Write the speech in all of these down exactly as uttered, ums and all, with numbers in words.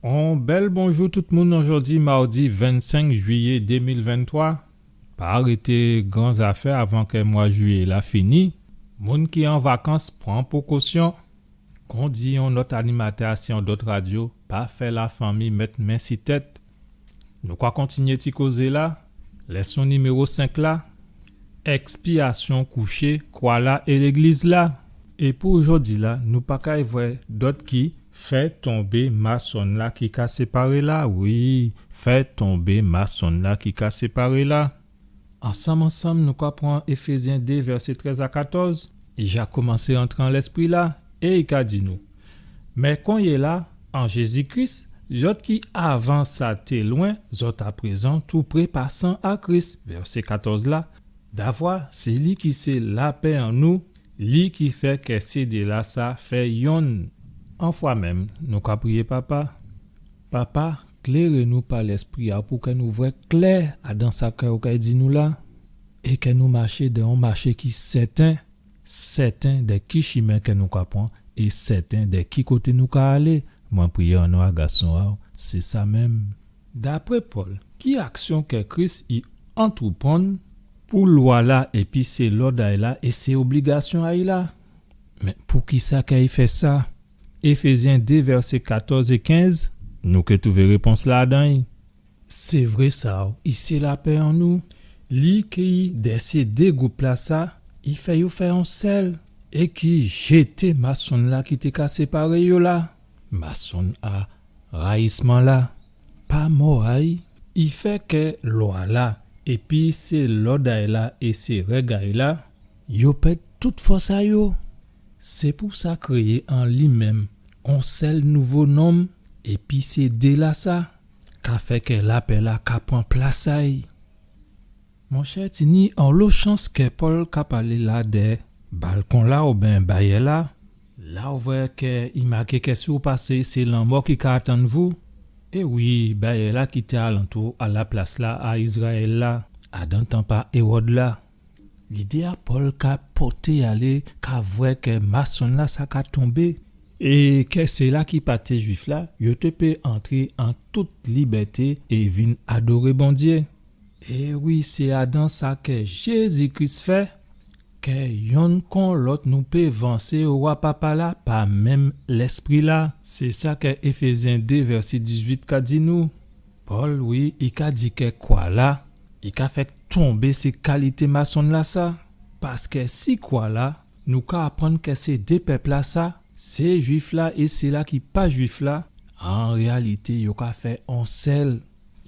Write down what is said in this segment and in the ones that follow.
On bèl bonjou tout moun, ojòdi mawdi vennsenk jwiyé dé mil venntwa. Pa rété gran zafè avan kè mwa jwiyé-la fini. Moun ki an vakans, pran pokosyon. Kon di on lòt animatè asi on dòt radyo, pa fè lafanmi mèt men si tèt. Nou ka kontinyé ti kozé-la, lèson niméwo senk la, èkspiyasyon kouché, kwa-la é légliz-la. É pou jòdi-la, nou pa kay vwè dòt ki fè tonbé masonn-la ki ka séparé la, wi, fè tonbé masonn-la ki ka séparé la. Ansanm, ansanm, nou ka pran Éfézyen dé, vèsé trèz a katòz. I ja koumansé antré an lèspri-la, é i ka di nou, mé konyéla, an Jézi Kris, zòt ki avan sa té lwen, zòt aprézan tou pré pa san a Kris, vèsé katòz la, davwa sé li ki sé lapè an nou, li ki fè kè sé dé-lasa fè yonn. Anfwa menm, nou ka priyé Papa. Papa, kléré nou pa Lèspri a-w pou kè nou vwè klè adan sa kè ou kay di nou la, é kè nou maché dan on maché ki sèten, sèten dè ki chimen kè nou ka pran, é sèten dè ki koté nou ka alé. Mwen priyé an non a Gason a-w, sé sa menm. Dapré Pòl, ki aksyon kè Kris i antrèprann pou lwa-la épi sé lòd a-y la é sé obligasyon a-y la? Mé poukisa kè i fè sa? Éfézyen dé, vèsé katòz é kenz, nou ké twouvé répons-la adan-y. Sé vré sa, i sé lapè an nou. Li ki, dè sé dé gwoup-lasa, i fè yo fè on sèl, é ki jété masonn-la ki té ka séparé yo la, masonn a rayisman-la. Pa mò a-y, i fè kè lwa-la, épi sé lòd a-y la é sé règ a-y la, yo pèd tout fòs a yo. Sé pou sa kréyé an li menm on sèl nouvo nonm, épi sé dé-lasa, ka fè kè lapè-la ka pran plas a-y. Monchè, tini onlo chans kè Pòl ka palé la dè balkon-la oben bayè-la. La ou vwè kè i maké kè si ou pasé, sé lanmò ki ka atann vou. É wi, bayè-la ki té alantou a laplas-la a Izrayèl la, adan tanp a Éwòd la. Lidé a Pòl ka pòté alé, ka vwè kè masonn-lasa ka tonbé, é kè sila ki pa té Jwif la, yo té pé antré an tout libèté é vin adoré Bondyé. É wi, sé adan sa kè Jézi Kris fè, kè yonn kon lòt nou pé vansé owa Papa-la pa menm Lèspri-la. Sé sa kè Éfézyen dé vèsé dizwit ka di nou. Pòl, wi, i ka di kè kwa-la, i ka fè tonbé sé kalité masonn-lasa. Paskè si kwa-la, nou ka aprann kè sé dé pèp-lasa, sé Jwif-la é sila ki pa Jwif la, an réyalité, yo ka fè on sèl.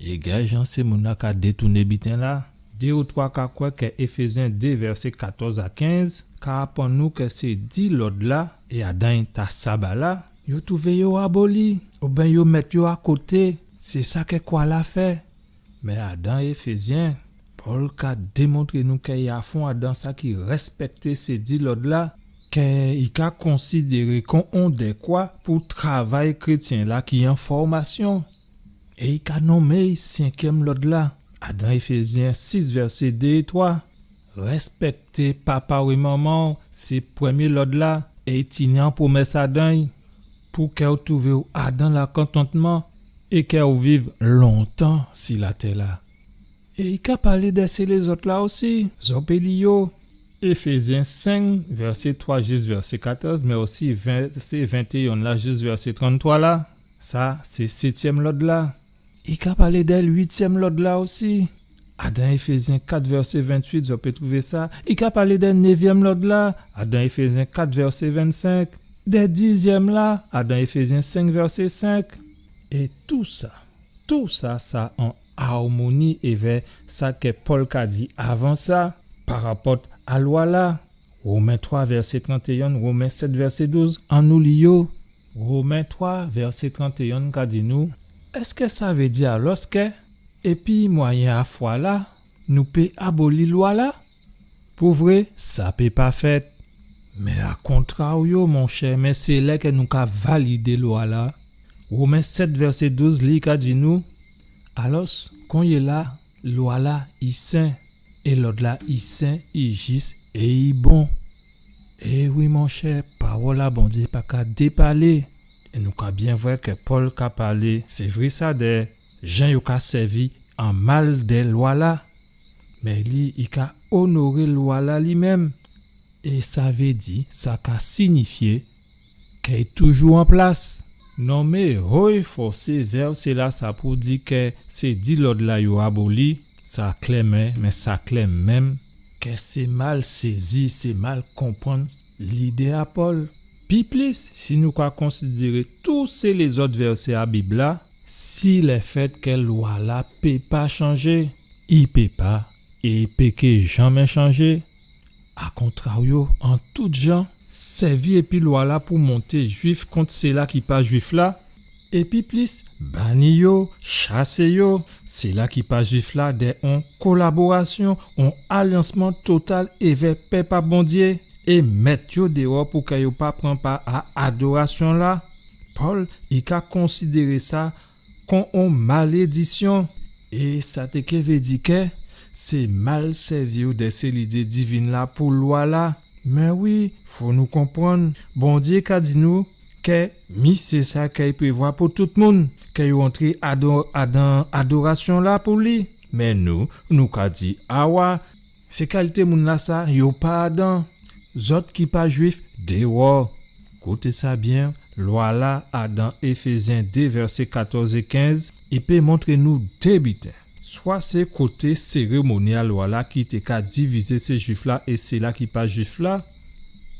É gay jan sé moun-la ka détouné biten-la. Dé ou twa ka kwè kè Éfézyen dé vèsé katòz a kenz ka aprann nou kè sé di lòd-la é adan ta saba-la, yo twouvé yo aboli, oben yo mèt yo akoté. Sé sa kè kwa-la fè. Mé adan Éfézyen, Pòl ka démontré nou kè i afon adan sa ki rèspèkté sé di lòd-la, kè i ka konsidéré kon on dèkwa pou travay krétyen-la ki an fòmasyon. É i ka nonmé senkyèm lòd-la, adan Éfézyen sis, vèsé dé é twa. Rèspèkté papa ou é manman ou, sé prèmyé lòd-la, é i tini on pwomès adan-y, pou kè ou twouvé ou adan lakontantman, é kè ou viv lontan si latè-la. É i ka palé dè sé lézòt-la osi, zòt pé li yo. Éfézyen senk, vèsé twa jis vèsé katòz, mé osi vèsé ventéyen la jis vèsé tranntwa la. Sa, sé sétyèm lòd-la. I ka palé dè uityèm lòd-la osi. Adan Éfézyen kat vèsé ventuit, zòt pé twouvé sa. I ka palé dè névyèm lòd-la. Adan Éfézyen kat vèsé vennsenk. Dè dizyèm-la. Adan Éfézyen senk vèsé senk. É tousa, tousa, sa an armoni évè sa kè Pòl ka di avan sa, parapòt a lwa-la. Women twa vèsé trantéyen, Women sèt vèsé douz, annou li yo. Women twa vèsé trantéyen ka di nou, èskè sa vé di alòskè, épi mwayen a fwa-la, nou pé aboli lwa-la? Pou vré, sa pé pa fèt. Mé a kontraryo, monchè, mé sé lè kè nou ka validé lwa-la. Women sèt vèsé douz, li ka di nou, alòs, konyéla, lwa-la i sen, é lòd-la i sen, i jis, é i bon. É wi, monchè, pawòl a Bondyé pa ka dépalé. É nou ka byen vwè kè Pòl ka palé, sé vré sa, dè jan yo ka sèvi an mal dè lwa-la. Mé li, i ka onoré lwa-la li menm. É sa vé di, sa ka sinifyé kè i toujou an plas. Non, mé ho é fò sé vèsé-lasa pou di kè sé di lòd-la yo aboli, sa klè, mé, mé sa klè menm kè sé mal sézi, sé mal konprann lidé a Pòl. Pi plis, si nou ka konsidéré tout sé lézòt vèsé a Bib-la, si lèfèt kè lwa-la pé pa chanjé, i pé pa, é i pé ké janmé chanjé. Akontraryo, an tout jan, sèvi épi lwa-la pou monté Jwif kont sila ki pa Jwif la, épi plis, bani yo, chasé yo, sila ki pa Jwif la, dè on kolaborasyon, on alyansman total évè pèp a Bondyé, é mèt yo déwò pou kè yo pa pran pa a adorasyon-la. Pòl, i ka konsidéré sa kon on malédisyon. É sa té ké vé di kè sé mal sèvi ou dè sé lidé divin-la pou lwa-la. Mé wi, fò nou konprann, Bondyé ka di nou kè mi sé sa kè i prévwa pou tout moun, kè yo antré ado-, adan adorasyon-la pou li. Mé nou, nou ka di, awa, sé kalité moun-lasa, yo pa adan. Zòt ki pa Jwif, déwò. Kouté sa byen, lwa-la, adan Éfézyen dé, vèsé katòz é kenz, i pé montré nou dé biten. Swa sé koté sérémoni a lwa-la ki té ka divizé sé Jwif-la é sila ki pa Jwif la,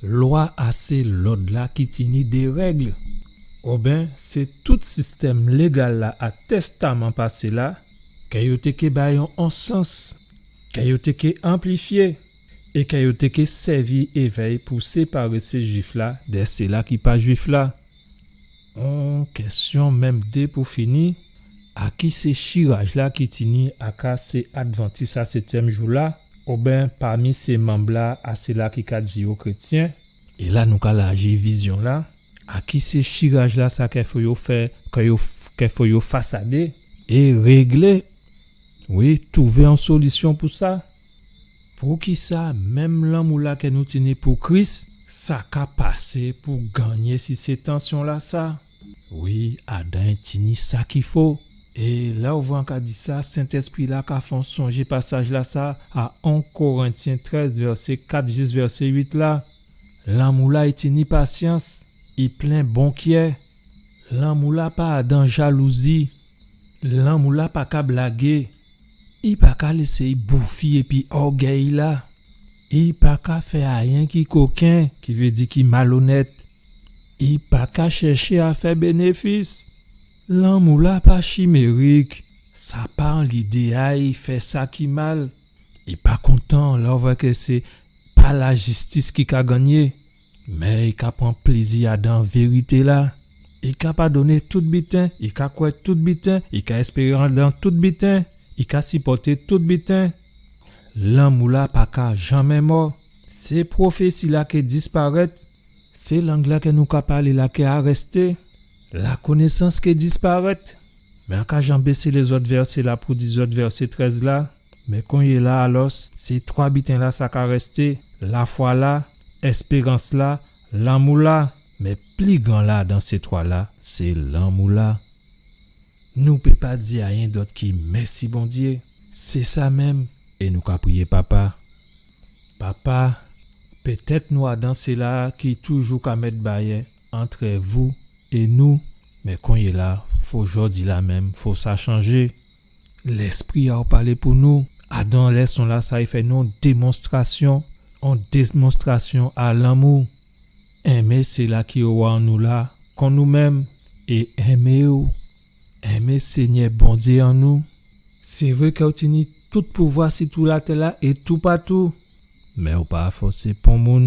lwa a sé lòd-la ki tini dé règ. Oben sé tout sistèm légal-la a Tèstaman pasé la, kè yo té ké bay on, on sans, kè yo té ké anplifyé, é kè yo té ké sèvi évè'y pou séparé sé Jwif-la dè sila ki pa Jwif la. On kèsyon menm dé pou fini, a ki sé chiraj-la ki tini aka sé Advantis a sétyèm jou la, oben pami sé manm-la a sila ki ka di yo krétyen? É la nou ka laji vizyon-la, a ki sé chiraj-lasa kè fo yo fè, kè yo f-, kè fo yo fasadé é réglé. Wi, twouvé on solisyon pou sa. Poukisa menm lanmou-la kè nou tini pou Kris, sa ka pasé pou gannyé si sé tansyon-lasa? Wi, adan i tini sa ki fo. É la ou vwè an ka di sa, Sentèspri-la ka fè an sonjé pasaj-lasa a en Korentyen trèz, vèsé kat jis vèsé uit la. Lanmou-la i tini pasyans, i plen bon kyè. Lanmou-la pa adan jalouzi. Lanmou-la pa ka blagé. I pa ka lésé i boufi épi ògèy-la. I pa ka fè ayen ki koken, ki vé di ki malonèt. I pa ka chèché a fè bénéfis. Lanmou-la pa chimérik. Sa pa an lidé a'y fè sa ki mal. I pa kontan lè ou vwè kè sé pa lajistis ki ka gannyé, mé i ka pran plézi adan vérité-la. I ka padonné tout biten, i ka kwè tout biten, i ka èspéré adan tout biten, i ka sipòté tout biten. Lanmou-la pa ka janmé mò. Sé pwofési-la ké disparèt. Sé lang-la kè nou ka palé la ké arèsté. Lakonésans ké disparèt. Mé an ka janbé sé lézòt vèsé-la pou di zòt vèsé trèz la. Mé konyéla alòs, sé twa biten-lasa ka rèsté, lafwa-la, èspérans-la, lanmou-la. Mé pli gran-la adan sé twa-la, sé lanmou-la. Nou pé pa di ayen dòt ki mèsi Bondyé. Sé sa menm, é nou ka priyé Papa. Papa, pétèt nou adan sila ki toujou ka mèt bayè antrè vou é nou, mé konyéla, fo jòdi-la menm, fo sa chanjé. Lèspri a'w palé pou nou. Adan lèson-lasa, i fè nou on démonstrasyon, on démonstrasyon a lanmou. Enmé sila ki owa an nou la, kon nou menm, é enmé'w. Enmé Sényè Bondyé an nou. Sé vré kè ou tini tout pouvwa si tou latè-la é toupatou. Mé ou pa fòsé pon moun.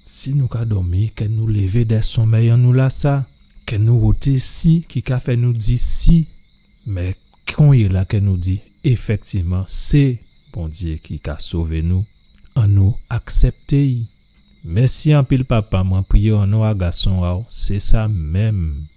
Si nou ka dòmi, kè nou lévé dè sonmèy an nou lasa, kè nou woté si ki ka fè nou di si, mé konyéla kè nou di, éfèktivman, sé Bondyé ki ka sové nou. Annou aksèpté'y. Mèsi anpil, Papa, mwen priyé an non a Gason a'w, sé sa menm.